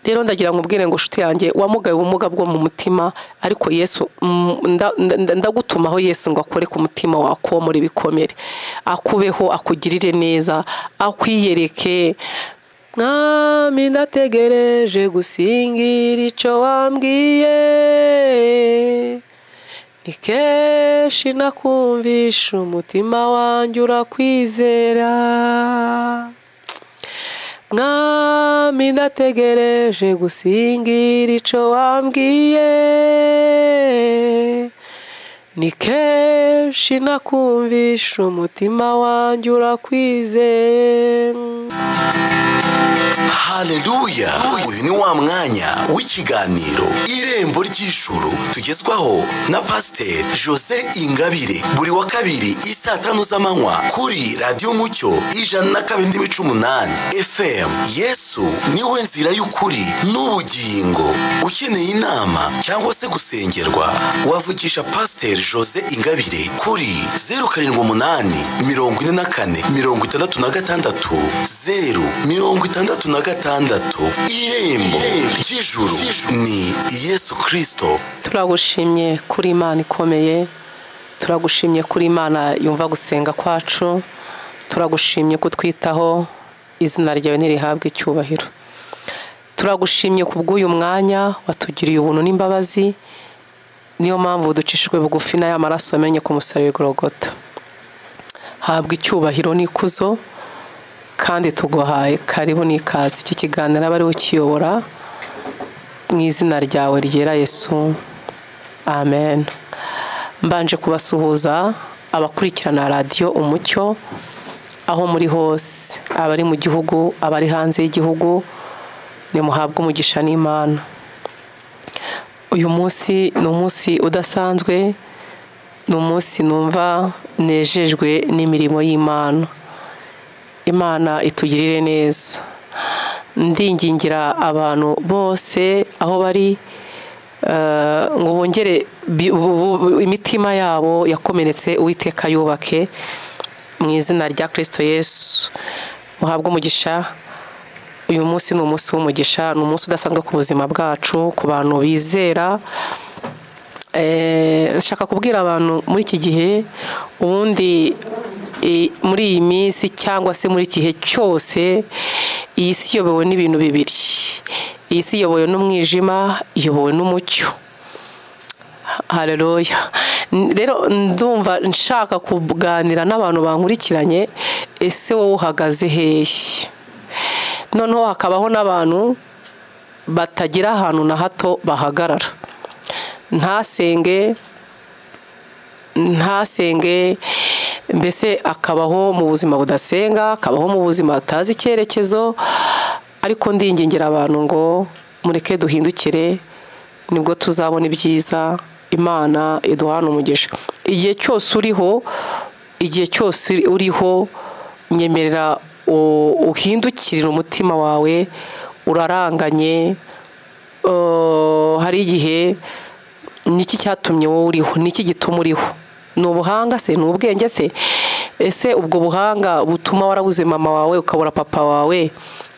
Rero ndagira ngo ubwire ngo nshuti yanjye wamugaye ubumuga bwo mu mutima, ariko Yesu ndagutumaho Yesu ngo akore ku mutima wakomora ibikomere, akubeho, akugirire neza, akwiyereke. Mwami ndategereje gusingira icyo wambwiye, ni kenshi nakumvisha umutima wanjye urakwizera. Mwami ndategereje gusingira icyo wambwiye, ni kenshi nakumvisha umutima wanjye urakwizera. Haleluya! Uyu ni wa mwanya w'ikiganiro Irembo ry'Ijuru tugezwaho na Pasiteri Jose Ingabire buri wa kabiri isaa 5 z'amanywa kuri Radiyo Umucyo 102.8 FM. Yesu niwe nzira y'ukuri n'ubugingo. Ukeneye inama cyangwa se gusengerwa wavugisha Pasiteri Jose Ingabire kuri 078 44 66 0 66. Irembo ry'Ijuru ni Yesu Kristo. Turagushimye kuri Imana ikomeye, turagushimye kuri Imana yumva gusenga kwacu, turagushimye kutwitaho, izina ryawe nirihabwe icyubahiro. Turagushimye kubw'uyu mwanya watugiriye ubuntu n'imbabazi, niyo mpamvu ducishijwe bugufi na ya maraso yamenye ku musaraba Golgotha. Habwa icyubahiro n'ikuzo, kandi tuguhaye karibu n'ikaze. Iki kiganiro abari ukiyobora mu izina ryawe ryera Yesu, amen. Mbanje kubasuhuza abakurikirana Radiyo Umucyo aho muri hose, abari mu gihugu, abari hanze y'igihugu, nimuhabwe umugisha n'Imana. Uyu munsi ni umunsi udasanzwe, ni umunsi numva nejejwe n'imirimo y'Imana. Imana itugirire neza. Ndingingira abantu bose aho bari ngo bongere imitima yabo yakomeretse, Uwiteka yubake mu izina rya Kristo Yesu. Muhabwe umugisha. Uyu munsi ni umunsi w'umugisha, ni umunsi udasanzwe ku buzima bwacu, ku bantu bizera. Nshaka kubwira abantu muri iki gihe, ubundi muri iyi minsi cyangwa se muri gihe cyose, iyi si iyobowe n'ibintu bibiri. Iyi si iyobowe n'umwijima, iyobowe n'umucyo. Haleluya. Rero ndumva nshaka kuganira n'abantu bankurikiranye, ese wowe uhagaze hehe? Noneho hakabaho n'abantu batagira ahantu na hato bahagarara. Ntasenge, mbese akabaho mu buzima budasenga, akabaho mu buzima atazi icyerekezo. Ariko ndingingira abantu ngo mureke duhindukire, nibwo tuzabona ibyiza. Imana iduhana umugisha. Igihe cyose uriho, igihe cyose uriho, nyemerera uhindukirira umutima wawe. Uraranganye, hari igihe niki cyatumye wowe uriho, niki gituma uriho? Ni ubuhanga se? Ni ubwenge se? Ese ubwo buhanga butuma warabuze mama wawe ukabura papa wawe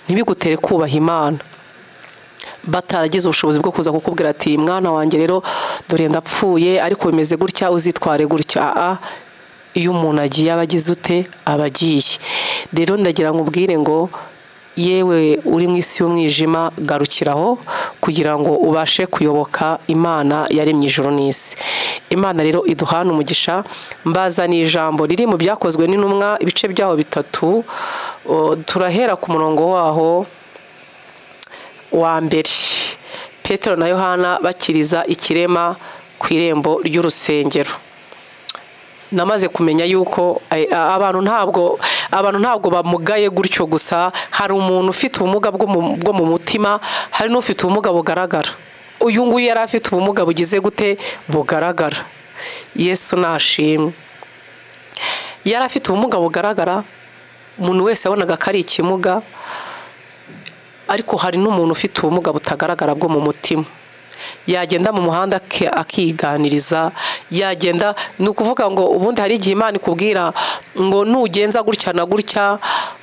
ntibigutere kubaha Imana? Bataragize ubushobozi bwo kuza kukubwira ati mwana wanjye rero dore ndapfuye, ariko bimeze gutya, uzitware gutya. Iyo umuntu agiye abagize ute? Abagiye. Rero ndagira ngo ubwire ngo yewe uri mu isi y'umwijima, garukiraho kugira ngo ubashe kuyoboka Imana yaremye ijuru n'isi. Imana rero iduhana umugisha. Mbazaniye ijambo riri mu Byakozwe n'Intumwa ibice byaho 3, turahera ku murongo waho wa mbere. Petero na Yohana bakiriza ikirema ku irembo ry'urusengero. Namaze kumenya yuko abantu ntabwo bamugaye gutyo gusa. Hari umuntu ufite ubumuga bwo mu mutima, hari n'ufite ubumuga bugaragara. Uyu nguyu yari afite ubumuga bugize gute? Bugaragara. Yesu nashimwe. Yari afite ubumuga bugaragara, umuntu wese yabonaga ko ari ikimuga. Ariko hari n'umuntu ufite ubumuga butagaragara bwo mu mutima. Yagenda mu muhanda akiganiriza, yagenda, ni ukuvuga ngo ubundi hari igihe Imana ikubwira ngo nugenza gutya na gutya,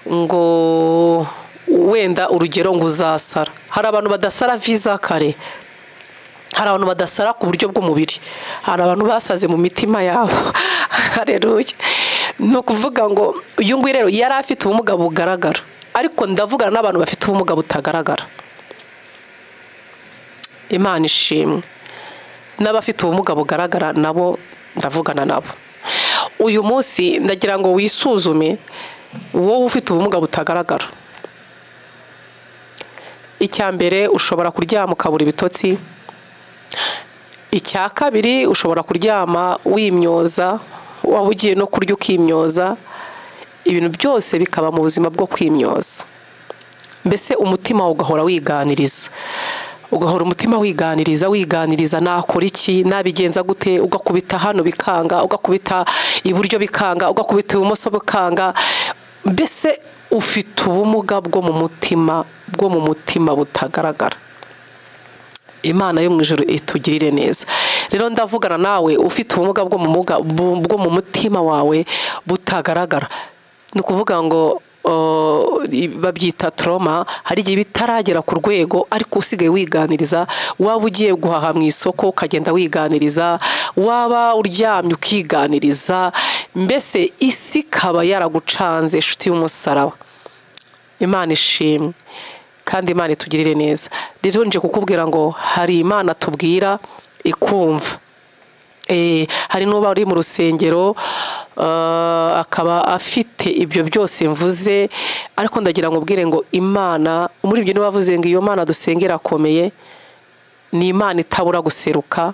ngo Wenda urugero ngo uzasara. Hari abantu badasara viza kare, hari abantu badasara ku buryo bw'umubiri, hari abantu basaze mu mitima yabo. Haleluya. Ni ukuvuga ngo uyu nguyu rero yari afite ubumuga bugaragara, ariko ndavugana n'abantu bafite ubumuga butagaragara. Imana ishimwe. N'abafite ubumuga bugaragara nabo ndavugana nabo. Uyu munsi ndagira ngo wisuzume, wowe ufite ubumuga butagaragara. Icya mbere, ushobora kuryama ukabura ibitotsi. Icya kabiri, ushobora kuryama wimyoza, waba ugiye no kurya ukimyoza, ibintu byose bikaba mu buzima bwo kwimyoza. Mbese umutima ugahora wiganiriza, ugahora umutima wiganiriza, wiganiriza, nakora iki, nabigenza gute, ugakubita hano bikanga, ugakubita iburyo bikanga, ugakubita ibumoso bikanga. Mbese ufite ubumuga bwo mu mutima, bwo mu mutima butagaragara. Imana yo mu ijuru itugirire neza. Rero ndavugana nawe ufite ubumuga bwo mu mutima wawe butagaragara. Ni ukuvuga ngo babyita trauma, hari igihe bitaragera ku rwego ariko usigaye wiganiriza. Waba ugiye guhaha mu isoko ukagenda wiganiriza, waba uryamye ukiganiriza, mbese isi ikaba yaragucanze, inshuti y'umusaraba. Imana ishimwe kandi Imana itugirire neza. Rero nje kukubwira ngo hari Imana tubwira ikumva. Hari n'uba uri mu rusengero akaba afite ibyo byose mvuze, ariko ndagira ngo ubwire ngo Imana muri ibyo niba wavuze ngo iyo Mana dusengera akomeye, ni Imana itabura guseruka,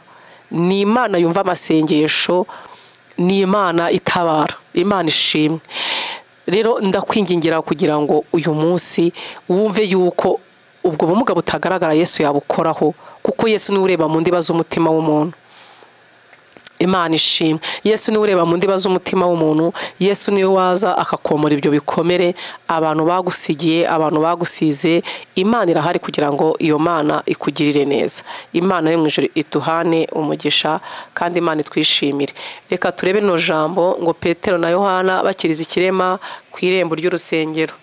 ni Imana yumva amasengesho, ni Imana itabara. Imana ishimwe. Rero ndakwingingira kugira ngo uyu munsi wumve yuko ubwo bumuga butagaragara Yesu yabukoraho, kuko Yesu niwe ureba mu ndiba z'umutima w'umuntu. Imana ishimwe. Yesu niwe ureba mu ndiba z'umutima w'umuntu. Yesu niwe waza akakomora ibyo bikomere abantu bagusigiye, abantu bagusize. Imana irahari kugira ngo iyo Mana ikugirire neza. Imana yo mu ijuru ituhane umugisha kandi Imana itwishimire. Reka turebe no jambo ngo Petero na Yohana bakiriza ikirema ku irembo ry'urusengero.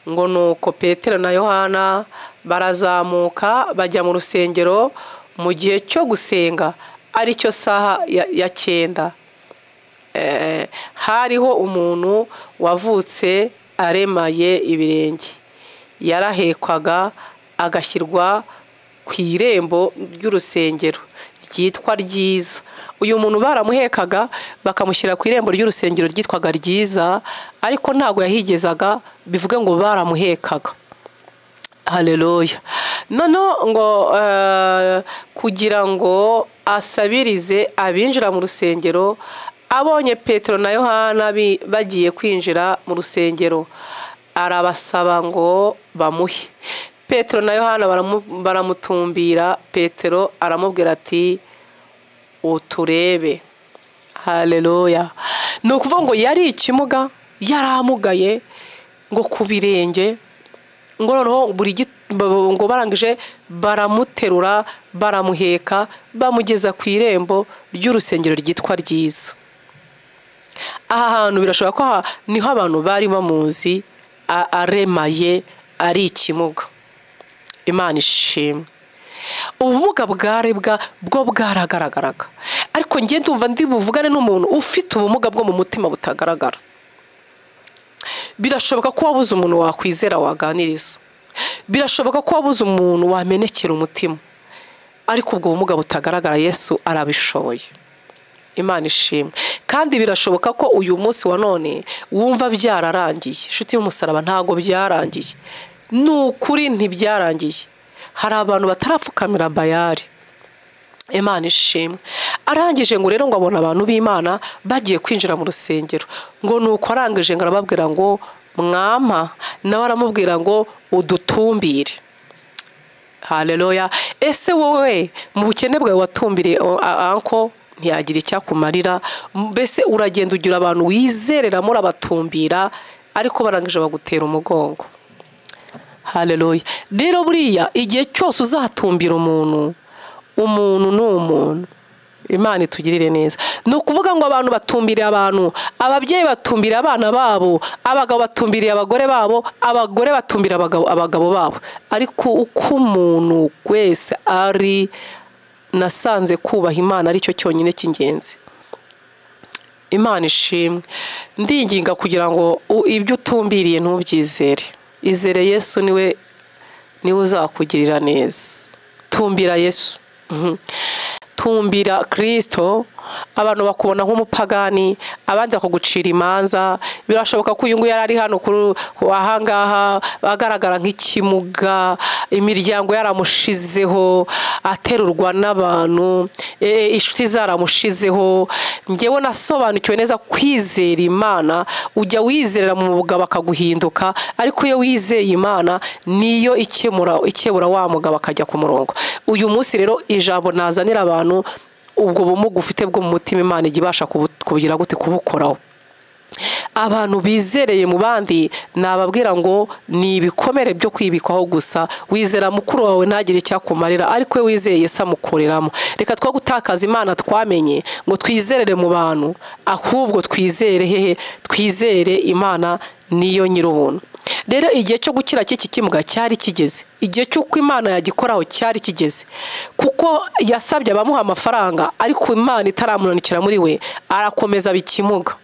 Ngo nuko Petero na Yohana barazamuka bajya mu rusengero mu gihe cyo gusenga, aricyo saha ya 9. Hariho umuntu wavutse aremaye ibirenge, yarahekwaga agashyirwa ku irembo ry'urusengero ryitwa Ryiza. Uyu muntu baramuhekaga bakamushyira ku irembo ry'urusengero ryitwaga Ryiza, ariko ntago yahigezaga, bivuge ngo baramuhekaga. Haleluya. Noneho ngo kugira ngo asabirize abinjira mu rusengero, abonye Petero na Yohana bagiye kwinjira mu rusengero, arabasaba ngo bamuhe. Petero na Yohana baramutumbira. Petero aramubwira ati uturebe. Haleluya. Ni ukuvuga ngo yari ikimuga, yaramugaye ngo ku birenge, ngo noneho buri ngo barangije baramuterura, baramuheka, bamugeza ku irembo ry'urusengero ryitwa Ryiza. Aha hantu birashoboka ko niho abantu bari bamuzi aremaye ari ikimuga. Imana ishimwe. Ubumuga bwarebwa bwo bwaragaragaraga, ariko ngiye ndumva ndi buvugane n'umuntu ufite ubumuga bwo mu mutima butagaragara. Birashoboka ko wabuze umuntu wakwizera waganiriza, birashoboka ko wabuze umuntu wamenekera umutima, ariko ubwo bumuga butagaragara Yesu arabishoboye. Imana ishimwe. Kandi birashoboka ko uyu munsi wa none wumva byararangiye. Inshuti y'umusaraba, ntago byarangiye, ni ukuri ntibyarangiye. Hari abantu batarapfukamira Bayali. Imana ishimwe. Arangije ngo rero ngo abona abantu b'Imana bagiye kwinjira mu rusengero, ngo nuko arangije ngo arababwira ngo mwampa, nawe aramubwira ngo udutumbire. Haleluya. Ese wowe mu bukene bwawe watumbiriye anko ntiyagira icyakumarira? Mbese uragenda ugira abantu wizerera murabatumbira, ariko barangije bagutera umugongo. Haleluya. Rero buriya igihe cyose uzatumbira umuntu, umuntu ni umuntu. Imana itugirire neza. Ni ukuvuga ngo abantu batumbiriye abantu, ababyeyi batumbiriye abana babo, abagabo batumbiriye abagore babo, abagore batumbira abagabo babo. Ariko uko umuntu wese ari, nasanze kubaha Imana aricyo cyonyine cy'ingenzi. Imana ishimwe. Ndinginga kugira ngo ibyo utumbiriye ntubyizere. Izere Yesu, niwe uzakugirira neza. Tumbira Yesu, tumbira Kristo. Abantu bakubona nk'umupagani, abandi bakagucira imanza. Birashoboka ko uyu nguyu yari ari hano kuri ahangaha agaragara nk'ikimuga, imiryango yaramushizeho, aterurwa n'abantu, inshuti zaramushizeho. Njyewe nasobanukiwe neza kwizera Imana, ujya wizerera mu mugabo akaguhinduka, ariko iyo wizeye Imana niyo ikebura wa mugabo akajya ku murongo. Uyu munsi rero ijambo nazanira abantu, ubwo bumuga ufite bwo mu mutima Imana ijya ibasha kubugira gute, kubukoraho. Abantu bizereye mu bandi nababwira ngo ni ibikomere byo kwibikwaho gusa. Wizera mukuru wawe ntagire icyakumarira, ariko we wizeye Yesu amukoreramo. Reka two gutakaza Imana twamenye ngo twizerere mu bantu, ahubwo twizere hehe? Twizere Imana niyo nyir'ubuntu. Rero igihe cyo gukira cy'iki kimuga cyari kigeze, igihe cy'uko Imana yagikoraho cyari kigeze, kuko yasabye abamuha amafaranga, ariko Imana itaramunanikira muri we, arakomeza bikimuga.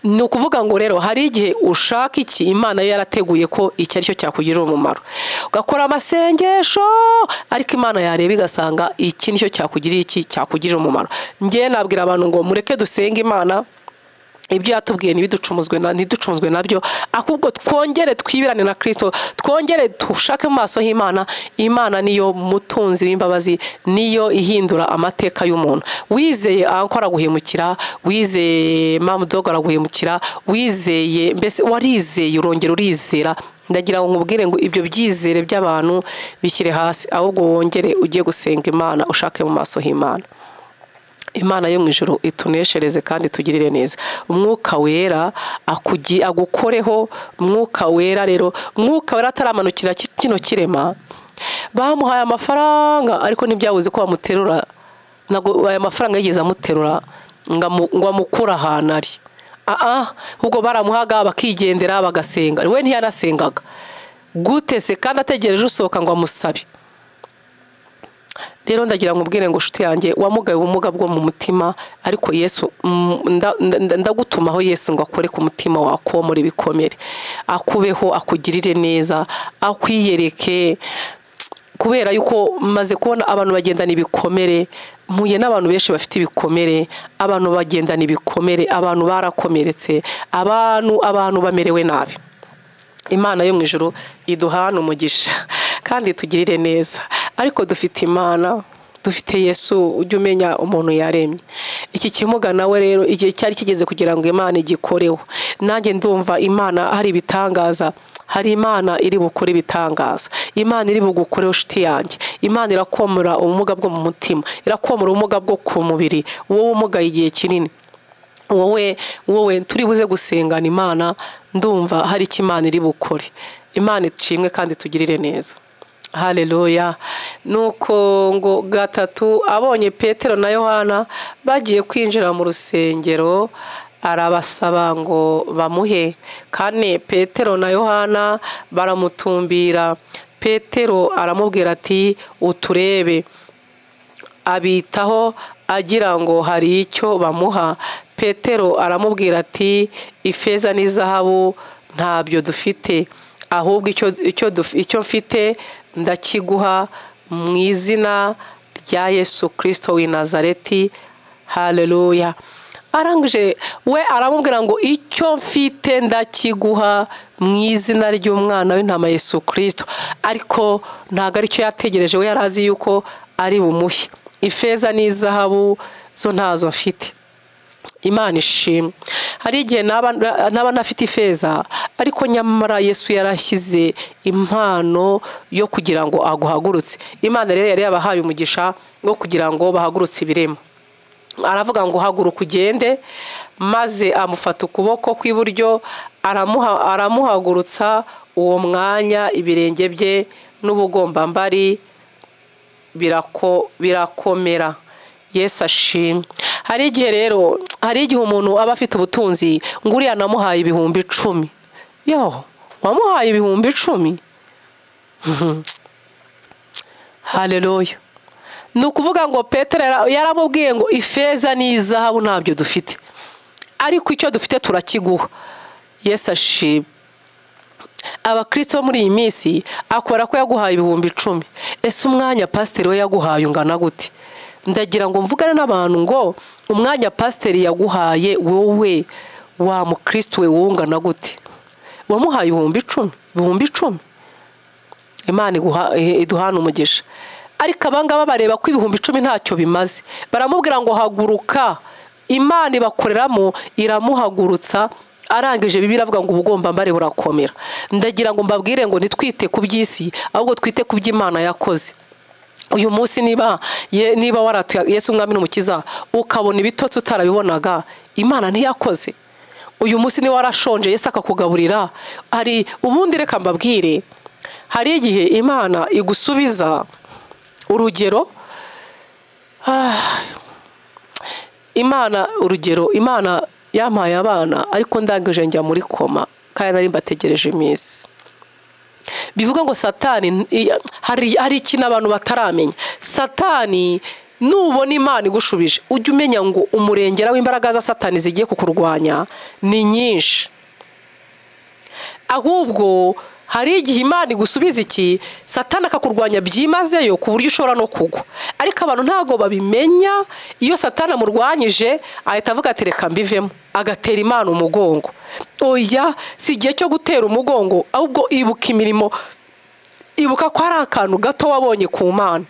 Ni ukuvuga ngo rero hari igihe ushaka iki, Imana yo yarateguye ko iki aricyo cyakugirira umumaro, ugakora amasengesho, ariko Imana yareba igasanga iki nicyo cyakugirira iki cyakugirira umumaro. Njye nabwira abantu ngo mureke dusenge Imana, ibyo yatubwiye ntiducumuzwe nabyo, ahubwo twongere twibirane na Kristo, twongere dushake mu maso h'Imana. Imana niyo mutunzi w'imbabazi, niyo ihindura amateka y'umuntu. Wizeye ankora araguhemukira, wizeye mamudogo araguhemukira, wizeye mbese warizeye urongera urizera. Ndagira ngo nkubwire ngo ibyo byizere by'abantu bishyire hasi, ahubwo wongere ujye gusenga Imana, ushake mu maso h'Imana. Imana yo mu ijuru ituneshereze kandi tugirire neza. Umwuka wera agukoreho. Umwuka wera rero, Umwuka wera ataramanukira kino kirema, bamuhaye amafaranga ariko ntibyabuze ko bamuterura. Ntabwo aya mafaranga yigeze amuterura ngo amukure ahantu ari. Ubwo baramuhaga bakigendera bagasenga, we ntiyanasengaga gute se kandi ategereje usohoka ngo amusabe. Rero ndagira ngo ubwire ngo nshuti yanjye wamugaye ubumuga bwo mu mutima, ariko Yesu ndagutumaho Yesu ngo akore ku mutima wakomora ibikomere, akubeho, akugirire neza, akwiyereke. Kubera yuko maze kubona abantu bagendana ibikomere, mpuye n'abantu benshi bafite ibikomere, abantu bagendana ibikomere, abantu barakomeretse, abantu bamerewe nabi. Imana yo mu ijuru iduhana umugisha kandi tugirire neza. Ariko dufite Imana, dufite Yesu, ujye umenya umuntu yaremye. Iki kimuga nawe rero igihe cyari kigeze kugira ngo Imana igikoreho. Nanjye ndumva Imana hari ibitangaza, hari Imana iri bukore ibitangaza. Imana iri bugukoreho nshuti yanjye. Imana irakomora ubumuga bwo mu mutima, irakomora ubumuga bwo ku mubiri, wowe umugaye igihe kinini. Wowe turi buze gusengana Imana, ndumva hari icyo Imana iri bukore. Imana ishimwe kandi tugirire neza. Haleluya. Nuko ngo gatatu abonye Petero na Yohana bagiye kwinjira mu rusengero, arabasaba ngo bamuhe. Kane, Petero na Yohana baramutumbira. Petero aramubwira ati uturebe. Abitaho agira ngo hari icyo bamuha. Petero aramubwira ati ifeza n'izahabu ntabyo dufite, ahubwo icyo mfite ndakiguha mu izina rya Yesu Kristo w'i Nazareti. Haleluya. Arangije we aramubwira ngo icyo mfite ndakiguha mu izina ry'umwana w'intama Yesu Kristo. Ariko ntago aricyo yategereje, we yarazi yuko ari bumuhe. Ifeza n'izahabu zo ntazo mfite. Imana ishimwe. Hari igihe naba nafite ifeza, ariko nyamara Yesu yarashyize impano yo kugira ngo aguhagurutse. Imana rero yari yabahaye umugisha wo kugira ngo bahagurutse ibirema. Aravuga ngo haguruka ugende, maze amufata ukuboko kw'iburyo aramuhagurutsa. Uwo mwanya ibirenge bye n'ubugombambari birakomera. Yesu ashimwe. Hari igihe rero, hari igihe umuntu aba afite ubutunzi ngo uriya namuhaye 10,000. Yo, wamuhaye 10,000? Haleluya. Ni ukuvuga ngo Petero yaramubwiye ngo ifeza n'izahabu ntabyo dufite, ariko icyo dufite turakiguha. Yesu ashimwe. Abakristo muri iyi minsi akora ko yaguhaye 10,000. Ese umwanya pasiteri we yaguhaye ungana gute? Ndagira ngo mvugane n'abantu ngo umwanya pasiteri yaguhaye wowe wa mukristo we wungana gute? Wamuhaye 10,000, 10,000. Imana iduhana umugisha. Ariko abangaba bareba ko 10,000 ntacyo bimaze, baramubwira ngo haguruka. Imana ibakoreramo iramuhagurutsa. Arangije Bibiliya iravuga ngo ubugomba mbare burakomera. Ndagira ngo mbabwire ngo ntitwite ku by'isi, ahubwo twite ku by'Imana yakoze. Uyu munsi niba waratuye Yesu Umwami n'Umukiza ukabona ibitotsi utarabibonaga, Imana ntiyakoze. Uyu munsi niba warashonje Yesu akakugaburira. Hari ubundi, reka mbabwire, hari igihe Imana igusubiza urugero. Imana urugero, Imana yampaye abana ariko ndangije njya muri koma kandi nari mbategereje iminsi. Bivuga ngo Satani hari ikintu abantu bataramenya. Satani nubona Imana igushubije ujye umenya ngo umurengera w'imbaraga za Satani zigiye kukurwanya ni nyinshi. Ahubwo hari igihe Imana igusubiza iki, Satani akakurwanya byimazeyo ku buryo ushobora no kugwa. Ariko abantu ntago babimenya. Iyo Satani amurwanyije ahita avuga ati reka mbivemo, agatera Imana umugongo. Oya, si igihe cyo gutera umugongo, ahubwo ibuka imirimo, ibuka ko hari akantu gato wabonye ku Mana.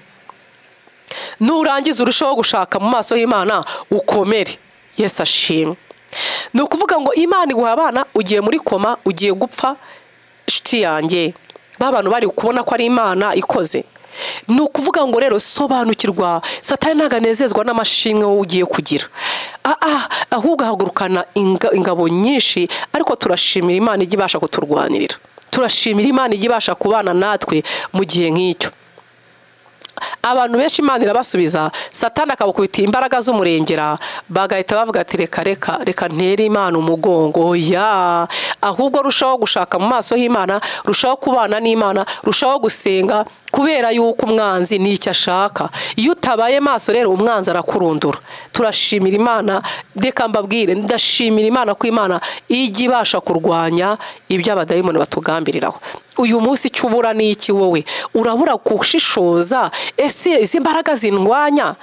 Nurangiza urushaho gushaka mu maso y'Imana ukomere. Yesu ashimwe. Ni ukuvuga ngo Imana iguha abana, ugiye muri koma, ugiye gupfa. Inshuti yanjye, ba bantu bari kubona ko ari Imana ikoze. Ni ukuvuga ngo rero sobanukirwa, Satani ntabwo anezezwa n'amashimwe wowe ugiye kugira, ahubwo ahagurukana ingabo nyinshi. Ariko turashimira Imana ijya ibasha kuturwanirira, turashimira Imana ijya ibasha kubana natwe mu gihe nk'icyo. Abantu benshi Imana irabasubiza, Satani akabakubita imbaraga z'umurengera, bagahita bavuga ati reka reka reka ntere Imana umugongo. Ya, ahubwo rushaho gushaka mu maso y'Imana, rushaho kubana n'Imana, rushaho gusenga, kubera yuko umwanzi n'icyo ashaka. Iyo utabaye maso rero umwanzi arakurundura. Turashimira Imana, reka mbabwire, ndashimira Imana ko Imana ijya ibasha kurwanya ibyo abadayimoni batugambiriraho. Uyu munsi icyo ubura ni iki? Wowe urabura gushishoza, ese izi mbaraga zindwanya?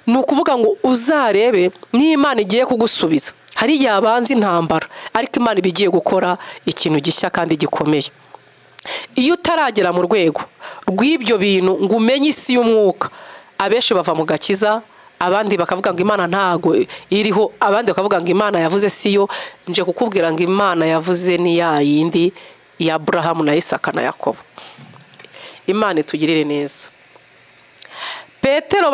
Ni ukuvuga ngo uzarebe n'Imana igiye kugusubiza. Hari igihe abanza intambara, ariko Imana iba igiye gukora ikintu gishya kandi gikomeye. Iyo utaragera mu rwego rw'ibyo bintu ngo umenye isi y'umwuka, abenshi bava mu gakiza, abandi bakavuga ngo Imana ntago iriho, abandi bakavuga ngo Imana yavuze siyo. Nje kukubwira ngo Imana yavuze ni ya yindi ya Abrahamu na Isaka na Yakobo. Imana itugirire neza. Petero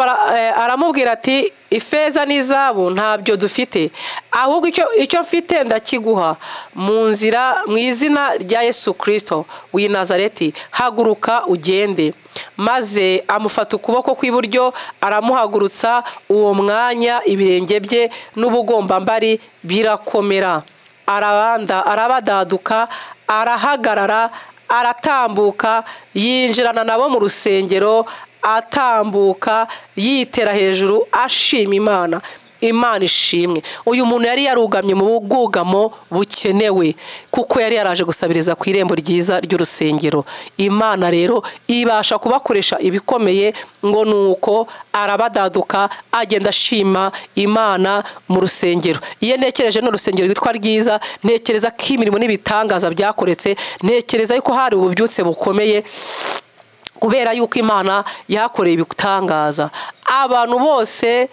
aramubwira ati ifeza n'izahabu ntabyo dufite, ahubwo icyo mfite ndakiguha, mu nzira mu izina rya Yesu Kristo w'i Nazareti, haguruka ugende. Maze amufata ukuboko kw'iburyo aramuhagurutsa, uwo mwanya ibirenge bye n'ubugombambari birakomera. Arabadaduka, arahagarara, aratambuka, yinjirana nabo mu rusengero, atambuka yitera hejuru ashima Imana. Imana ishimwe. Uyu muntu yari yarugamye mu bwugamo bukenewe, kuko yari yaraje gusabiriza ku irembo ryiza ry'urusengero. Imana rero ibasha kubakoresha ibikomeye, ngo nuko arabadaduka agenda ashima Imana mu rusengero. Iyo ntekereje n'urusengero rwitwa ryiza, ntekereza ko imirimo n'ibitangaza byakoretse, ntekereza yuko hari ububyutse bukomeye, kubera yuko Imana yakoreye ibitangaza. Abantu bose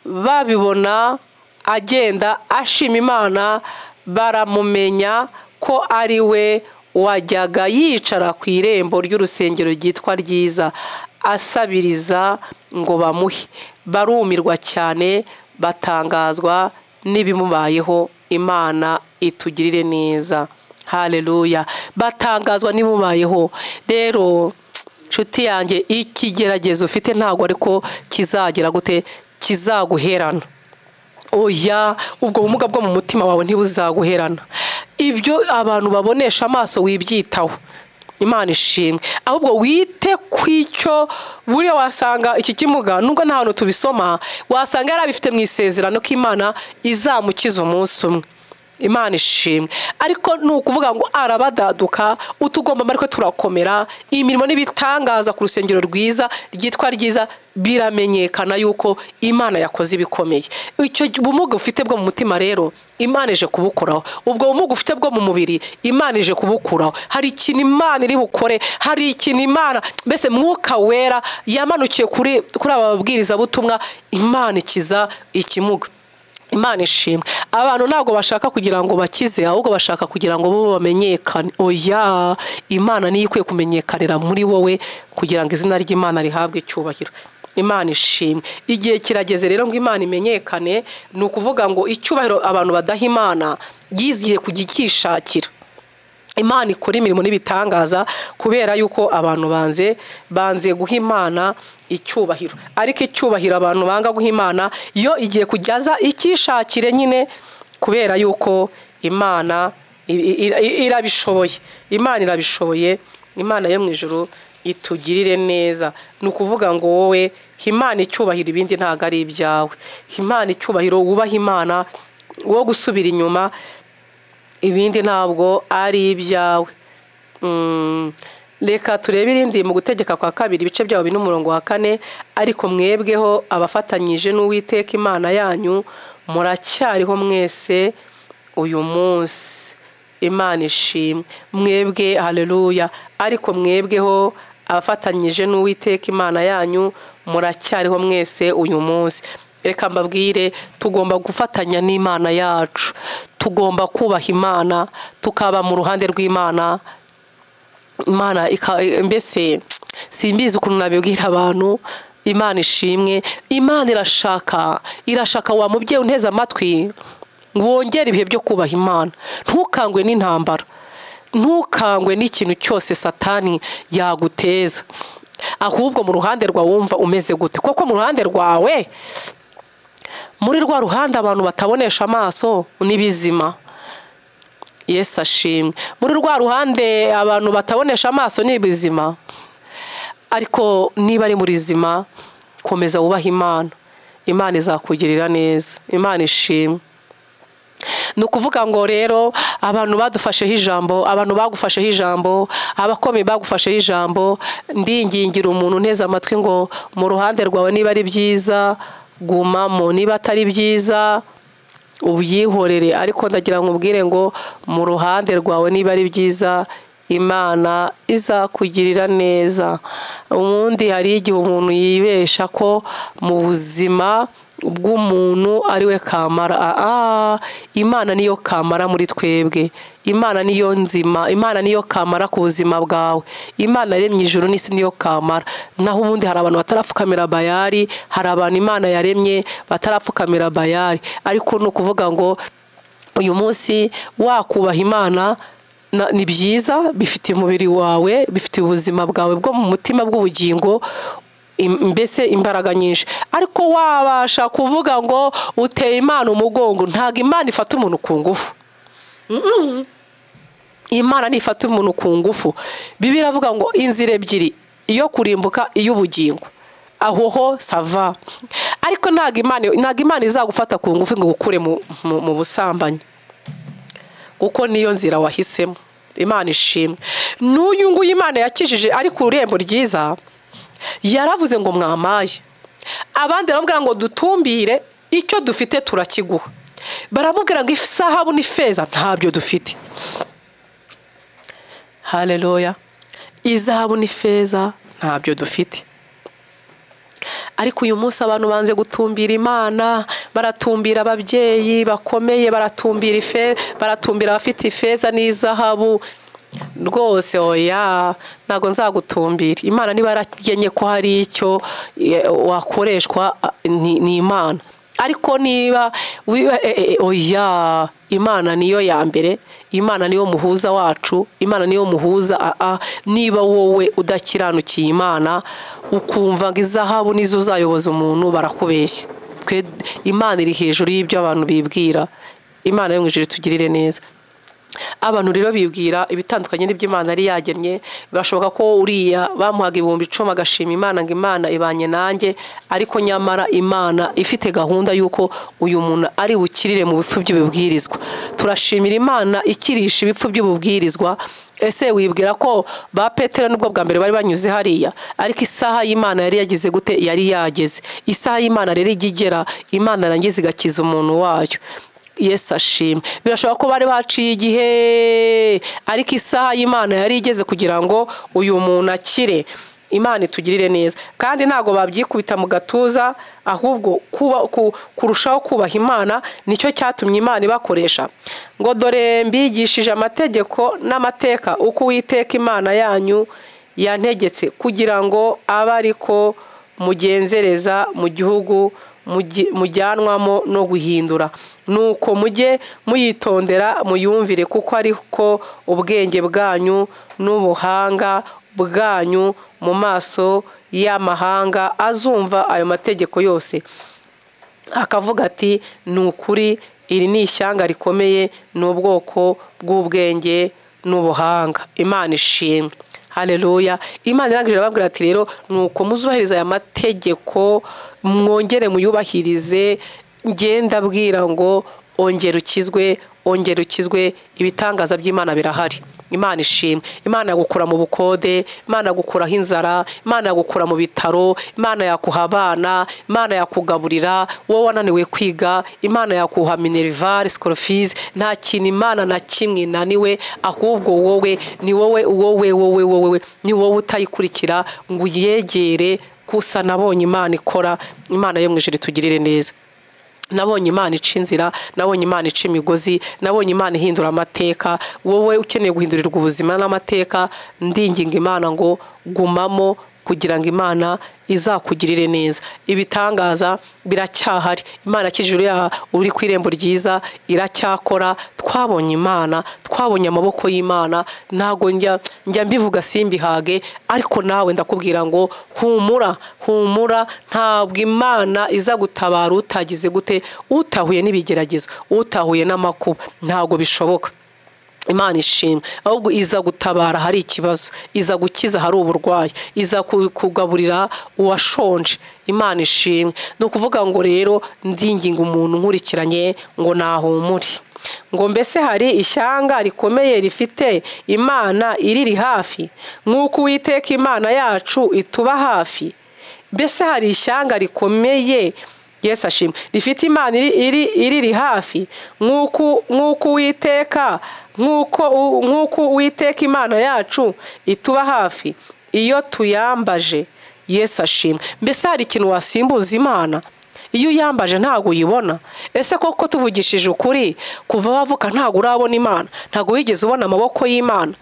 babibona agenda ashima Imana, baramumenya ko ari we wajyaga yicara ku irembo ry'urusengero ryitwa ryiza, asabiriza ngo bamuhe. Barumirwa cyane, batangazwa n'ibimubayeho. Imana itugirire neza. Haleluya. Batangazwa n'ibimubayeho. Rero nshuti yanjye, ikigeragezo ufite ntabwo ariko kizagira gute, kizaguherana. Oya, ubwo bumuga bwo mu mutima wawe ntibuzaguherana. Ibyo abantu babonesha amaso wibyitaho. Imana ishimwe. Ahubwo wite kwicyo buriya wasanga iki kimuga, nubwo nta hantu tubisoma, wasanga yarabifite mu isezerano ko Imana izamukiza umunsi umwe. Imana ishimwe. Ariko ni ukuvuga ngo arabadaduka, utugomba ariko turakomera, imirimo n'ibitangaza ku rusengero rwiza ryitwa ryiza, biramenyekana yuko Imana yakoze ibikomeye. Icyo bumuga ufite bwo mu mutima rero Imana ije kubukuraho. Ubwo bumuga ufite bwo mu mubiri Imana ije kubukuraho. Hari ikintu Imana iri bukore, hari ikintu Imana, mbese Mwuka Wera yamanukiye kuri aba babwiriza butumwa, Imana ikiza ikimuga. Imana ishimwe. Abantu ntabwo bashaka kugira ngo bakize, ahubwo bashaka kugira ngo bo bamenyekane. Oya, Imana niyo ikwiye kumenyekanira muri wowe kugira ngo izina ry'Imana rihabwe icyubahiro. Imana ishimwe. Igihe kirageze rero ngo Imana imenyekane, ni ukuvuga ngo icyubahiro abantu badaha Imana yiziye kugikishakira. Imana ikora imirimo n'ibitangaza kubera yuko abantu banze guha Imana icyubahiro. Ariko icyubahiro abantu banga guha Imana yo igiye kujyaza ikishakire nyine, kubera yuko Imana irabishoboye. Imana irabishoboye. Imana yo mu ijuru itugirire neza. Ni ukuvuga ngo wowe Imana icyubahiro, ibindi ntago ari ibyawe. Imana icyubahiro, wubaha Imana, wo gusubira inyuma, ibindi ntabwo ari ibyawe. Reka turebe irindi mu Gutegeka kwa kabiri ibice byawo bine umurongo wa 4. Ariko mwebweho abafatanyije n'Uwiteka Imana yanyu muracyariho mwese uyu munsi. Imana ishimwe. Mwebwe, haleluya. Ariko mwebweho abafatanyije n'Uwiteka Imana yanyu muracyariho mwese uyu munsi. Reka mbabwire, tugomba gufatanya n'Imana yacu, tugomba kubaha Imana, tukaba mu ruhande rw'Imana. Imana mbese simbizi ukuntu nabibwira abantu. Imana ishimwe. Imana irashaka wa mubyeyi unteze amatwi, wongere ibihe byo kubaha Imana. Ntukangwe n'intambara, ntukangwe n'ikintu cyose Satani yaguteza. Ahubwo mu ruhande rwawe wumva umeze gute? Koko mu ruhande rwawe, muri rwa ruhande abantu batabonesha amaso ni bizima. Yesu ashimwe. Muri rwa ruhande abantu batabonesha amaso ni bizima. Ariko niba ari muri zima, komeza wubaha Imana. Imana izakugirira neza. Imana ishimwe. Ni ukuvuga ngo rero abantu badufasheho ijambo, abantu bagufasheho ijambo, abakomeye bagufasheho ijambo, ndingingira umuntu nteze amatwi ngo mu ruhande rwawe niba ari byiza gumamo, niba atari byiza ubyihorere. Ariko ndagira ngo ubwire ngo mu ruhande rwawe niba ari byiza Imana izakugirira neza. Ubundi hari igihe umuntu yibesha ko mu buzima bw'umuntu ari we kamara. Imana niyo kamara muri twebwe. Imana niyo nzima, Imana niyo kamara ku buzima bwawe. Imana yaremye ijuru n'isi niyo kamara. Naho ubundi hari abantu batarapfukamira Bayali, hari abantu Imana yaremye batarapfukamira Bayali. Ariko ni ukuvuga ngo uyu munsi wakubaha Imana ni byiza, bifite umubiri wawe, bifite ubuzima bwawe bwo mu mutima bw'ubugingo, mbese imbaraga nyinshi. Ariko wabasha kuvuga ngo uteye Imana umugongo, ntago Imana ifata umuntu ku ngufu. Imana ntifata umuntu ku ngufu. Bibiliya iravuga ngo inzira ebyiri, iyo kurimbuka, iy'ubugingo. Aho ho sava. Ariko ntago Imana izagufata ku ngufu ngo ukure mu busambanyi, kuko niyo nzira wahisemo. Imana ishimwe. N'uyu nguyu Imana yakijije ari ku irembo ryiza, yaravuze ngo mwamaye. Abandi baramubwira ngo dutumbire, icyo dufite turakiguha. Baramubwira ngo isahabu n'ifeza ntabyo dufite. Haleluya. Izahabu n'ifeza ntabyo dufite. Ariko uyu munsi abantu banze gutumbira Imana, baratumbira ababyeyi bakomeye, baratumbira ife, baratumbira abafite ifeza n'izahabu. Rwose oya, ntago nzagutumbira. Imana niba yaragenye ko hari icyo wakoreshwa ni Imana. Ariko niba oya, Imana niyo ya mbere, Imana niyo muhuza wacu, Imana niyo muhuza. Niba wowe udakiranukiye Imana, ukumva ngo izahabu nizo uzayoboza umuntu, barakubeshya. Twe Imana iri hejuru y'ibyo abantu bibwira. Imana yo mu ijuru itugirire neza. Abantu rero bibwira ibitandukanye n'ibyo Imana yari yagennye. Birashoboka ko uriya bamuhaga 10,000 agashima Imana ngo Imana ibanye nanjye, ariko nyamara Imana ifite gahunda y'uko uyu muntu ari bukirire mu bipfu by'ububwirizwa. Turashimira Imana ikirisha ibipfu by'ububwirizwa. Ese wibwira ko ba Petero nubwo bwa mbere bari banyuze hariya, ariko isaha y'Imana yari yagize gute? Yari yageze. Isaha y'Imana rero ijya igera, Imana irangiza igakiza umuntu wayo. Yesu ashimwe. Birashoboka ko bari baciye igihe, ariko isaha y'Imana yari igeze kugira ngo uyu muntu akire. Imana itugirire neza. Kandi ntago babyikubita mu gatuza, ahubwo kurushaho kubaha Imana nicyo cyatumye Imana ibakoresha. Ngo dore mbigishije amategeko n'amateka uko Uwiteka Imana yanyu yantegetse, kugira ngo abe ariko mugenzereza mu gihugu mujyanwamo no guhindura. Nuko mujye muyitondera muyumvire, kuko ariko ubwenge bwanyu n'ubuhanga bwanyu mu maso y'amahanga azumva ayo mategeko yose, akavuga ati ni ukuri iri ni ishyanga rikomeye, ni ubwoko bw'ubwenge n'ubuhanga. Imana ishimwe. Haleluya. Imana irangije irababwira ati rero nuko muzubahiriza aya mategeko, mwongere muyubahirize. Ngenda bwira ngo ongera ukizwe, ongera ukizwe, ibitangaza by'Imana birahari. Imana ishimwe. Imana yagukura mu bukode, Imana yagukuraho inzara, Imana yagukura mu bitaro, Imana yakuha abana, Imana yakugaburira, wowe wananiwe kwiga, Imana yakuha minerval, school fees. Nta kintu Imana na kimwe inaniwe, ahubwo wowe ni wowe wowe wowe wowe ni wowe utayikurikira ngo uyegere. Kusa nabonye Imana ikora. Imana yo mu ijuru itugirire neza. Nabonye Imana ica inzira, nabonye Imana ica imigozi, nabonye Imana ihindura amateka. Wowe ukeneye guhindurirwa ubuzima n'amateka, ndinginga Imana ngo gumamo kugira ngo Imana izakugirire neza. Ibitangaza biracyahari. Imana kijuru ya uri ku irembo ryiza iracyakora. Twabonye Imana, twabonye amaboko y'Imana. Ntago njya mbivuga simbihage, ariko nawe ndakubwira ngo humura, humura, ntabwo Imana iza gutabara utagize gute, utahuye n'ibigeragezo, utahuye n'amakuba, ntago bishoboka. Imana ishimwe. Ahubwo iza gutabara hari ikibazo, iza gukiza hari uburwayi, iza kugaburira uwashonje. Imana ishimwe. Ni ukuvuga ngo rero ndinginga umuntu nkurikiranye ngo nahumure. Ngo mbese hari ishyanga rikomeye rifite Imana iriri hafi, nk'uko Uwiteka Imana yacu ituba hafi. Mbese hari ishyanga rikomeye, Yesu ashimwe, rifite Imana iriri hafi, nk'uko Uwiteka nk'uko Uwiteka Imana yacu ituba hafi iyo tuyambaje. Yesu ashimwe. Mbese hari ikintu wasimbuza Imana? Iyo uyambaje ntago uyibona. Ese koko tuvugishije ukuri, kuva wavuka ntago urabona Imana, ntago wigeze ubona amaboko y'Imana?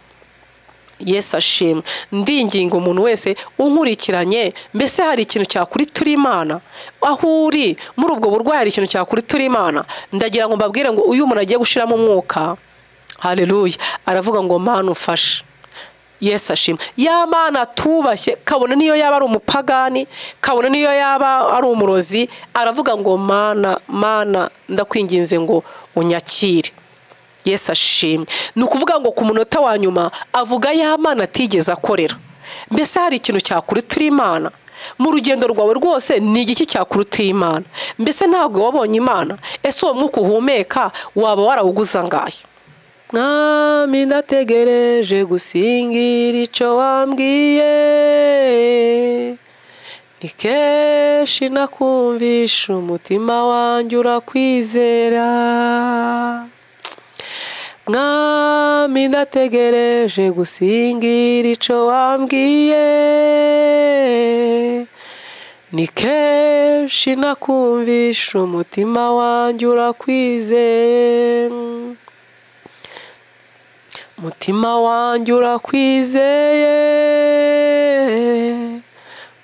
Yesu ashimwe. Ndinginga umuntu wese unkurikiranye, mbese hari ikintu cyakuri turi Imana? Aho uri muri ubwo burwayi hari ikintu cyakuri turi Imana? Ndagira ngo mbabwire ngo uyu umuntu agiye gushiramo umwuka, haleluya, aravuga ngo Mana umfashe. Yesu ashimwe. Ya Mana tubashye, kabone niyo yaba ari umupagani, kabone niyo yaba ari umurozi, aravuga ngo Mana, Mana ndakwinginze ngo unyakire. Yesu ashimwe. Ni ukuvuga ngo ku munota wa nyuma avuga ya Mana atigeze akorera. Mbese hari ikintu cyakuri turi Imana? Mu rugendo rwawe rwose ni igiki cyakuruta Imana? Mbese ntabwo wabonye Imana? Ese uwo mwuka uhumeka waba warawuguza ngahe? Mwami ndategereje gusingira icyo wambwiye, ni kenshi nakumvisha umutima wanjye urakwizera. Mwami ndategereje gusingira icyo wambwiye, ni kenshi nakumvisha umutima wanjye urakwizera. Mutima wanjye urakwizeye,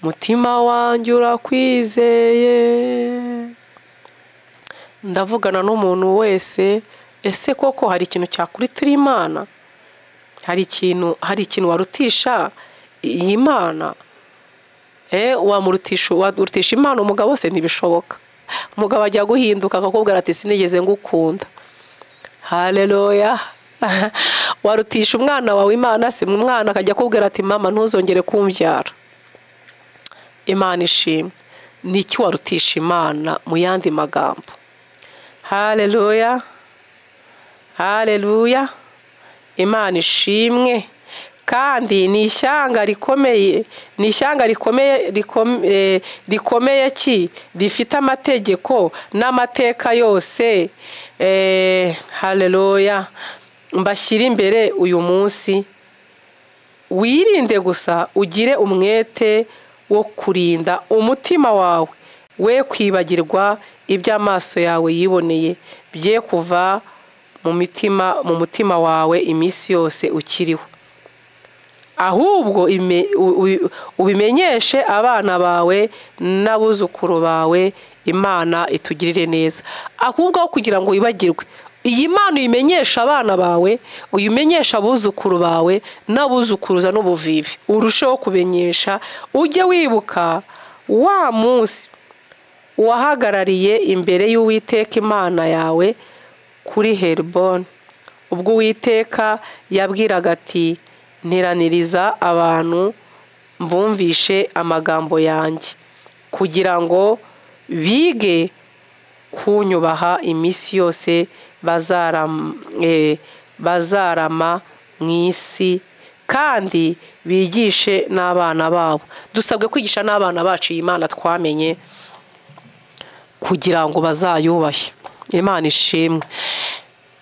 mutima wanjye urakwizeye. Ndavugana n'umuntu wese, ese koko hari ikintu cyakuri turi Imana? Hari ikintu warutisha iyi Mana? Warutisha Imana umugabo se? Ntibishoboka. Umugabo ajya guhinduka akakubwira ati sinigeze ngukunda. Haleluya. Warutisha umwana wawe Imana se? Umwana akajya akubwira ati mama ntuzongere kumbyara. Imana ishimwe. Ni iki warutisha Imana mu yandi magambo? Haleluya, haleluya. Imana ishimwe. Kandi ni ishyanga rikomeye, ni ishyanga rikomeye, rikomeye ki rifite amategeko n'amateka yose. Haleluya. Mbashyira imbere uyu munsi. Wirinde gusa ugire umwete wo kurinda umutima wawe, we kwibagirwa iby'amaso yawe yiboneye, bye kuva mu mutima wawe iminsi yose ukiriho. Ahubwo ubimenyeshe abana bawe n'abuzukuru bawe. Imana itugirire neza. Ahubwo kugira ngo wibagirwe iyi Mana, uyimenyesha abana bawe, uyimenyesha abuzukuru bawe n'abuzukuruza n'ubuvivi, urusheho kumenyesha. Ujye wibuka wa munsi wahagarariye imbere y'Uwiteka Imana yawe kuri Heriboni, ubwo Uwiteka yabwiraga ati nteraniriza abantu mbumvishe amagambo yanjye, kugira ngo bige kunyubaha iminsi yose bazarama mu isi, kandi bigishe n'abana babo. Dusabwe kwigisha n'abana bacu iyi Imana twamenye, kugira ngo bazayubahe. Imana ishimwe.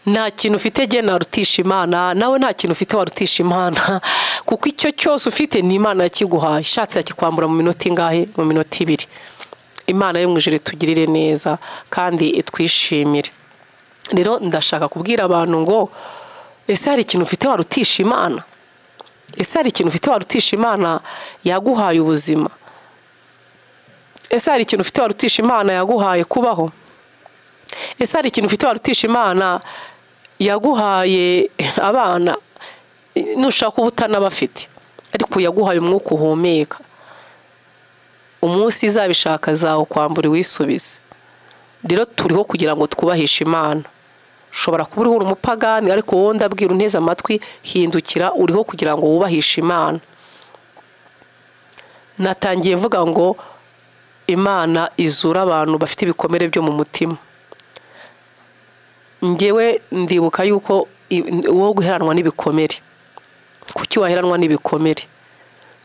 Nta kintu ufite jye narutisha Imana, nawe nta kintu ufite warutisha Imana, kuko icyo cyose ufite ni Imana yakiguhaye. Ishatse yakikwambura mu minota ingahe? Mu minota 2. Imana yo mu ijuru itugirire neza kandi itwishimire. Rero ndashaka kubwira abantu ngo ese hari ikintu ufite warutisha Imana? Ese hari ikintu ufite warutisha Imana yaguhaye ubuzima? Ese hari ikintu ufite warutisha Imana yaguhaye kubaho? Ese hari ikintu ufite warutisha Imana yaguhaye abana? Nushaka kuba utanabafite, ariko yaguhaye umwuka uhumeka. Umunsi izabishaka zawo kwambura wisubize. Rero turiho kugira ngo twubahishe Imana. Ushobora kuba uriho umupagani, ariko wowe ndabwira unteze amatwi, hindukira, uriho kugira ngo wubahishe Imana. Natangiye mvuga ngo Imana izura abantu bafite ibikomere byo mu mutima. Njyewe ndibuka yuko uwo guheranwa n'ibikomere. Kuki waheranwa n'ibikomere?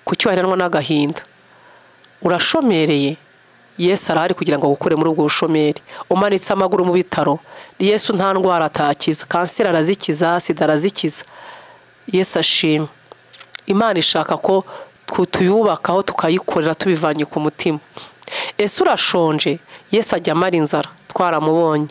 Kuki waheranwa n'agahinda? Urashomereye, Yesu arahari kugira ngo agukure muri ubwo bushomeri. Umanitse amaguru mu bitaro, Yesu nta ndwara atakiza. Kanseri arazikiza, sida arazikiza. Yesu ashimwe. Imana ishaka ko tuyubakaho tukayikorera tubivanye ku mutima. Ese urashonje? Yesu ajya amara inzara, twaramubonye.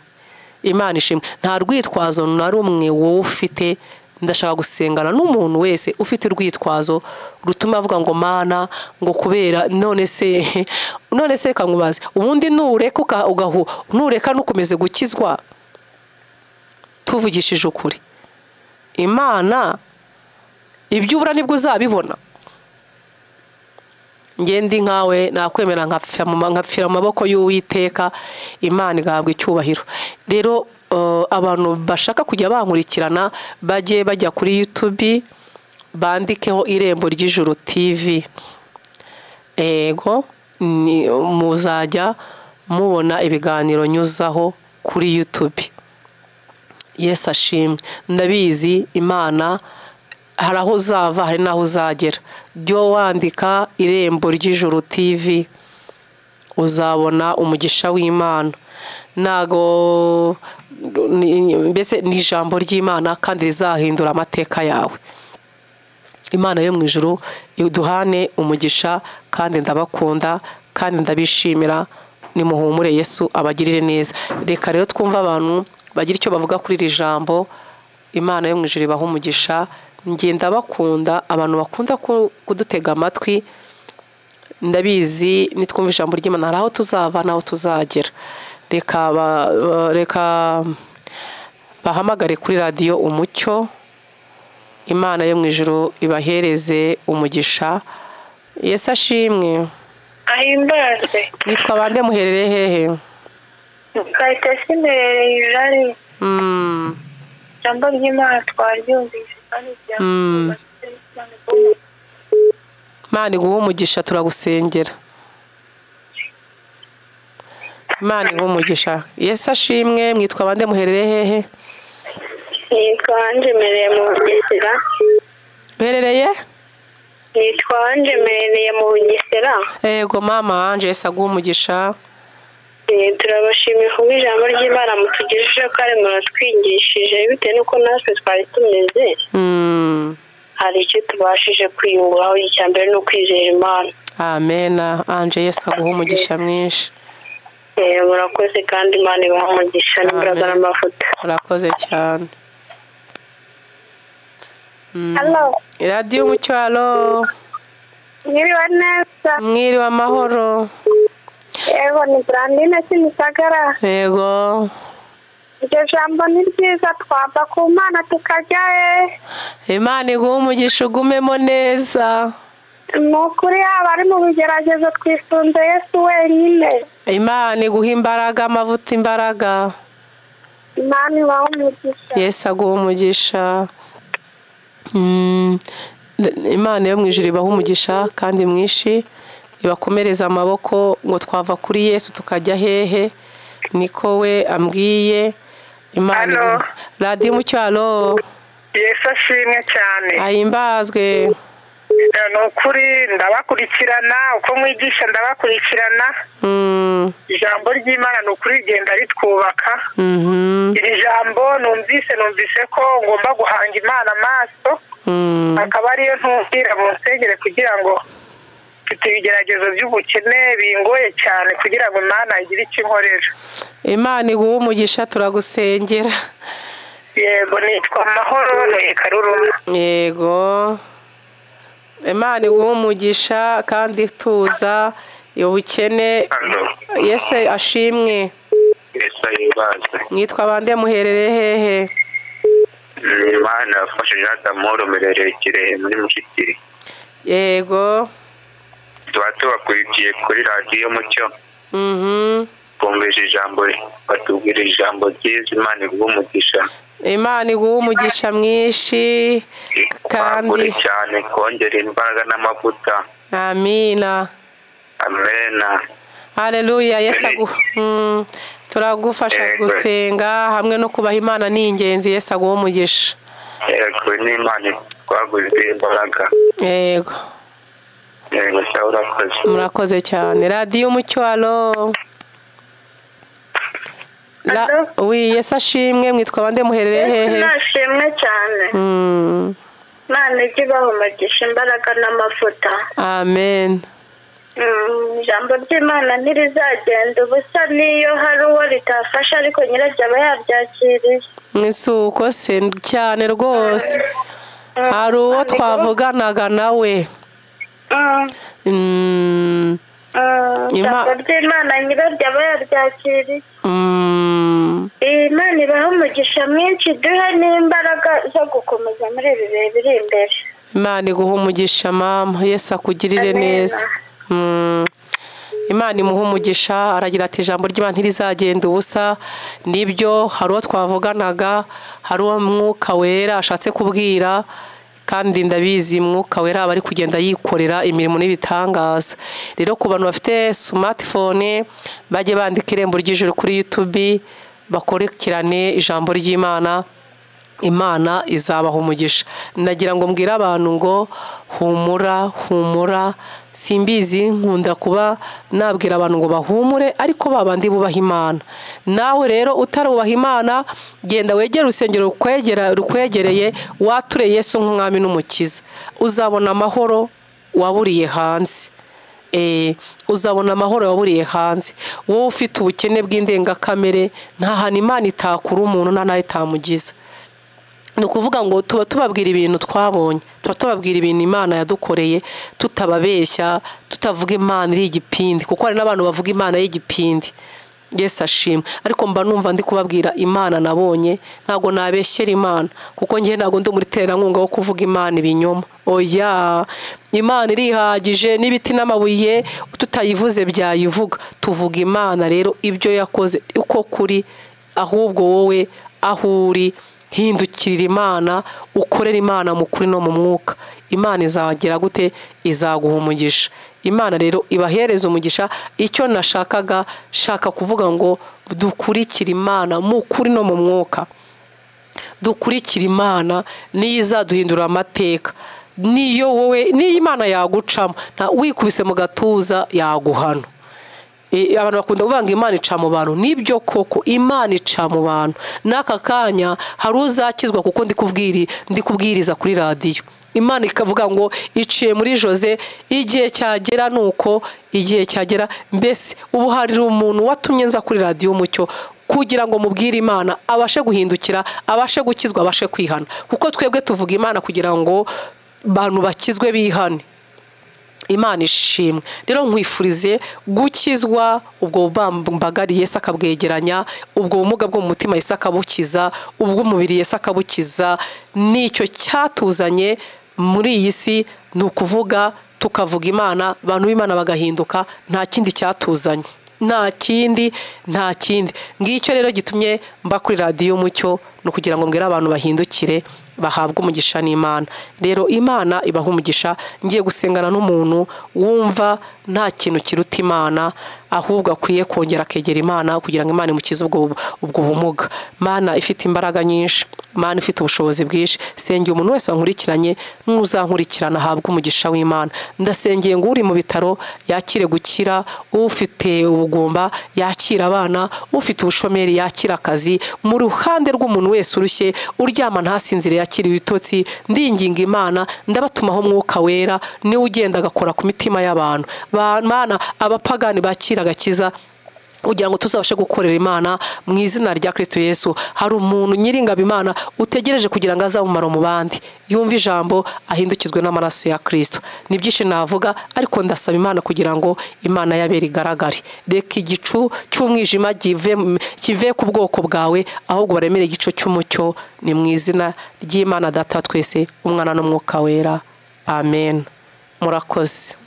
Imana ishimwe. Nta rwitwazo na rumwe wowe ufite. Ndashaka gusengana n'umuntu wese ufite urwitwazo rutuma avuga ngo Mana, ngo kubera none se reka nkubaze, ubundi nureka ugahu nureka nukomeze gukizwa. Tuvugishije ukuri, Imana ibyo ubura nibwo uzabibona. Ngendi nkawe nakwemera nkapfira mu maboko y'Uwiteka, Imana igahabwa icyubahiro. Rero abantu bashaka kujya bankurikirana bajye bajya kuri YouTube bandikeho Irembo ry'Ijuru TV. Ego muzajya mubona ibiganiro nyuzaho kuri YouTube. Yesu ashimwe. Ndabizi Imana hari aho uzava hari n'aho uzagera. Jya wandika Irembo ry'Ijuru TV uzabona umugisha w'Imana. Nago mbese ni ijambo ry'Imana kandi rizahindura amateka yawe. Imana yo mu ijuru iduhane umugisha, kandi ndabakunda kandi ndabishimira. Nimuhumure, Yesu abagirire neza. Reka rero twumva abantu bagira icyo bavuga kuri iri jambo. Imana yo mu ijuru ibahe umugisha. Ngenda bakunda abantu bakunda kudutega amatwi. Ndabizi nitwumva ijambo ry'Imana hari aho tuzava n'aho tuzagera. Reka bahamagare kuri radiyo Umucyo. Imana yo mu ijuru ibahereze umugisha. Yesu ashimwe. Ahimbazwe. Nitwa bande, muherere hehe? Kayitesi mbereye ijari. Ijambo ry'Imana twaryumvise kandi ryatwubatse. Imana iguhe umugisha, turagusengera. Imana iguhe umugisha. Yesu ashimwe. Mwitwa bande, muherereye hehe? Nitwa Ange mbereye mu Bugesera. Uherereye? Nitwa Ange mbereye mu Bugesera. Yego mama Ange, Yesu aguhe umugisha. Turabashimiye kubwo ijambo ry'Imana mutugejejeho kandi muratwigishije, bitewe n'uko natwe twari tumeze. Hari icyo tubashije kwiyunguraho, icya mbere ni ukwizera Imana. Amena. Ange, Yesu aguhe umugisha mwinshi. Murakoze kandi Imana ibahe umugisha n'imbaraga n'amavuta. Murakoze cyane. Radiyo Umucyo, alo. Mwiriwe neza. Mwiriwe amahoro. Yego, ni Brandine Kimisagara. Yego. Iryo jambo ni ryiza, twava ku Mana tukajya he. Imana iguhe umugisha, ugumemo neza. Ni ukuri yaba ari mu bigeragezo twisunze Yesu wenyine. Imana iguhe imbaraga, amavuta, imbaraga. Imana ibahe umugisha. Yesu aguhe umugisha. Imana yo mu ijuru ibahe umugisha kandi mwinshi, ibakomereza amaboko ngo twava kuri Yesu tukajya hehe, niko we ambwiye. Imana. Radiyo Umucyo, alo. Yesu ashimwe cyane. Ahimbazwe. Ni ukuri ndabakurikirana, uko mwigisha ndabakurikirana. Ijambo ry'Imana ni ukuri rigenda ritwubaka. Iri jambo numvise ko ngomba guhanga Imana amaso, akaba ariyo ntumbwira mu nsengere kugira ngo mfite ibigeragezo by'ubukene bingoye cyane, kugira ngo Imana igire icyo inkorera. Imana iguhe umugisha, turagusengera. Yego, nitwa Mahoro Karuruma. Yego. Imana iguhe umugisha kandi tuza ubukene. Yesu ashimwe. Yesu ahimbazwe. Mwitwa bande, muherereye hehe? Imana yafashe Jean Damoro, mbereye Kirehe muri Mushikiri. Yego. Tuba tubakurikiye kuri radiyo Mucyo. Twumvise ijambo, batubwira ijambo ryiza. Imana iguhe umugisha. Imana iguhe umugisha mwinshi kandi cyane, kongera imbaraga n'amavuta. Amina. Amena. Haleluya. Yesu aguhe. Turagufasha gusenga hamwe no kubaha Imana ni ingenzi. Yesu aguhe umugisha. Yego, n'Imana twaguze imbaraga. Yego. Yego, urakoze. Murakoze cyane. Radiyo Umucyo, alo. Oui, Yesu ashimwe. Mwitwa bande, muherereye hehe? Nashimwe cyane. Imana ijye ibaha umugisha, imbaraga n'amavuta. Amen. Ijambo ry'Imana ntirizagenda ubusa, niyo hari uwo ritafasha, ariko nyiraryo aba yabyakiriye. Isuko se cyane rwose. Hari uwo twavuganaga nawe. Ijambo ry'Imana nyiraryo aba yaryakiriye. Imana ibahe umugisha mwinshi, duhe n'imbaraga zo gukomeza muri ibi bihe biri imbere. Imana iguhe umugisha mama, Yesu akugirire neza. Imana imuhe umugisha. Aragira ati ijambo ry'Imana ntirizagenda ubusa. Nibyo, hari uwo twavuganaga, hari uwo Mwuka Wera ashatse kubwira, kandi ndabizi Mwuka Wera aba ari kugenda yikorera imirimo n'ibitangaza. Rero ku bantu bafite smartphone bajye bandika Irembo ry'Ijuru kuri YouTube, bakurikirane ijambo ry'Imana. Imana izabaha umugisha. Nagira ngo mbwire abantu ngo humura, humura. Simbizi, nkunda kuba nabwira abantu ngo bahumure, ariko babandi bubaha Imana. Nawe rero utarubaha Imana, genda wegere urusengero rukwegereye, wature Yesu nk'umwami n'umukiza. Uzabona amahoro waburiye hanze. Uzabona amahoro waburiye hanze. Wowe ufite ubukene bw'indengakamere, nta hantu Imana itakura umuntu, nta nayo itamugiza. Ni ukuvuga ngo tuba tubabwira ibintu twabonye, tuba tubabwira ibintu Imana yadukoreye, tutababeshya, tutavuga Imana iri igipindi, kuko hari n'abantu bavuga Imana y'igipindi. Yesu ashimwe. Ariko mba numva ndi kubabwira Imana nabonye, ntago nabeshyera Imana, kuko ngiye ntago ndi muri terankunga wo kuvuga Imana ibinyoma. Oya, Imana irihagije n'ibiti n'amabuye tutayivuze byayivuga. Tuvuga Imana rero ibyo yakoze uko kuri, ahubwo wowe aho uri hindukirira Imana, ukorera Imana mu kuri no mu mwuka. Imana izagira gute? Izaguha umugisha. Imana rero ibahereza umugisha. Icyo nashakaga, shaka kuvuga ngo dukurikire Imana mu kuri no mu mwuka. Dukurikire Imana niyo izaduhindura amateka. Niyo wowe, niyo Imana yagucamo, wikubise mu gatuza yaguhana. Abantu bakunda kuvuga ngo Imana ica mu bantu. Nibyo koko, Imana ica mu bantu. N'aka kanya hari uzakizwa kuko ndi kubwiriza kuri radiyo. Imana ikavuga ngo iciye muri Jose, igihe cyagera nuko igihe cyagera. Mbese ubu hari umuntu watumye nza kuri radiyo Umucyo kugira ngo mubwire Imana abashe guhindukira, abashe gukizwa, abashe kwihana. Kuko twebwe tuvuga Imana kugira ngo bantu bakizwe bihane. Imana ishimwe. Rero nkwifurize gukizwa ubwo bambagari Yesu akabwegeranya, ubwo bumuga bwo mu mutima Yesu akabukiza, ubwo umubiri Yesu akabukiza. Nicyo cyatuzanye muri iyi si, ni ukuvuga tukavuga Imana, abantu b'Imana bagahinduka. Nta kindi cyatuzanye, nta kindi, nta kindi. Ngicyo rero gitumye mba kuri radiyo Umucyo, ni ukugira ngo mbwire abantu bahindukire bahabwe umugisha n'Imana. Rero Imana ibaha umugisha. Ngiye gusengana n'umuntu wumva nta kintu kiruta Imana, ahubwo akwiye kongera akegera Imana kugira ngo Imana imukize ubwo bumuga. Imana ifite imbaraga nyinshi, Imana ifite ubushobozi bwinshi. Sengeye umuntu wese wankurikiranye n'uzankurikirana ahabwe umugisha w'Imana. Ndasengeye ngo uri mu bitaro yakire gukira, ufite ubugumba yakira abana, ufite ubushomeri yakira akazi. Mu ruhande rw'umuntu wese urushye uryama ntasinzire yakira ibitotsi, ndinginga Imana, ndabatumaho Umwuka Wera niwe ugenda agakora ku mitima y'abantu. Mana, abapagani bakira agakiza kugira ngo tuzabashe gukorera Imana mu izina rya Kristo Yesu. Hari umuntu nyiringabo Imana utegereje kugira ngo azamumaro mu bandi, yumve ijambo ahindukizwe n'amaraso ya Kristo. Ni byinshi navuga, ariko ndasaba Imana kugira ngo Imana yabere igaragare. Reka igicu cy'umwijima kive ku bwoko bwawe, ahubwo baremere igicu cy'umucyo. Ni mu izina ry'Imana Data twese, Umwana n'Umwuka Wera. Amen. Murakoze.